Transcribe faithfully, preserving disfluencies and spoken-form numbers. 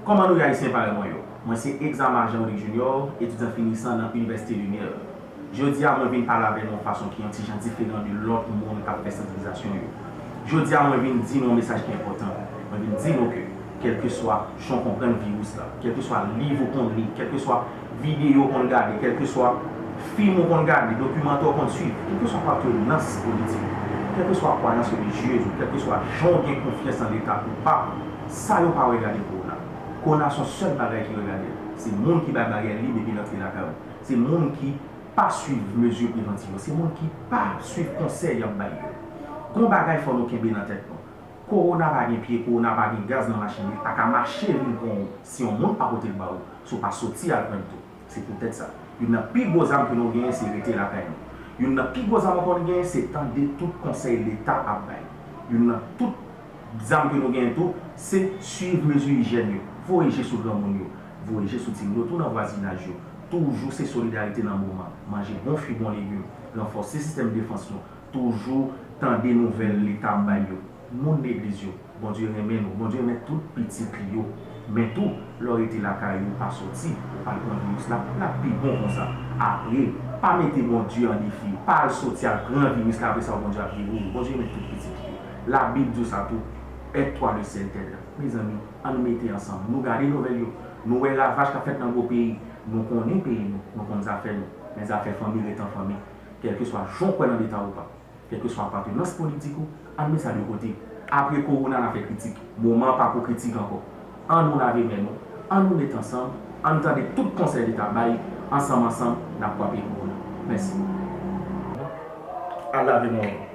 Kòman nou ye, Ayisyen parèy mwen yo? Mwen se Exama Jean Rodrigue Junior, etidyan finisan nan Inivèsite Lumière. Jodi a, mwen vin pale avè nou yon fason ki yon ti jan diferan de lòt moun k ap fè sansibilizasyon yo. Jodi a, mwen vin di nou yon mesaj ki enpòtan. Mwen vin di nou ke, kèlkeswa jan w konprann viris la, kèlkeswa liv ou konn li, kèlkeswa videyo w konn gade, kèlkeswa fim ou konn gade, dokimantè w konn swiv, kèlkeswa apatènans politik ou, kèlkeswa kwayans relijyez ou, kèlkeswa jan w gen konfyans nan Leta ou pa, sa yo pa regade kowona. Kowona se yon sèl bagay ki regade l. Se moun ki bay baryè lib epi l antre lakay ou. Se moun ki pa swiv mezi prevantif yo. Se moun ki pa swiv konsèy y ap bay yo. Gon bagay fò nou kenbe nan tèt nou. Kowona pa gen pye, kowona pa gen gaz nan machin li, li pa ka mache vin pran w si yon moun pa pote l ba ou, si w pa soti al pran l tou. Se poutèt sa, youn nan pi gwo zam ke nou genyen se rete lakay nou. Youn nan pi gwo zam ankò nou genyen se tande tout konsèy Leta ap bay. Youn nan tout zam ke nou genyen tou se swiv mezi ijyèn yo. Voye je sou granmoun yo, voye je sou timoun yo tou nan vwazinaj yo. Toujou se solidarite nan moman. Manje bon fwi, bon legim, ranfòse sistèm defans nou. Toujou tande nouvèl Leta ap bay yo. Moun legliz yo, Bondye renmen nou, Bondye renmen tout pitit li yo. Men tou, lè w rete lakay ou, pa soti, ou pa al pran viris la, l ap pi bon konsa. Apre, pa mete Bondye an defi, pa al soti al pran viris la, apre sa Bondye ap geri w. Bondye renmen tout pitit li yo. Labib di w sa tou, aide-toi le seul t'aide. Mezanmi, ann mete ansanm. Nou gade nouvèl yo, nou wè ravaj k ap fèt nan gwo peyi. Nou konnen peyi nou, nou konn zafè nou. Men zafè fanmi ret an fanmi. Kèlkeswa jan w kwè nan Leta ou pa, kèlkeswa apatènans politik ou, ann met sa de kote. Apre kowona n a fè kritik. Moman an pa pou kritik ankò. Ann nou lave men nou, ann nou met ansanm, ann tande tout konsèy Leta bay, ansanm ansanm n ap kwape kowona. Mèsi. Al lave men w.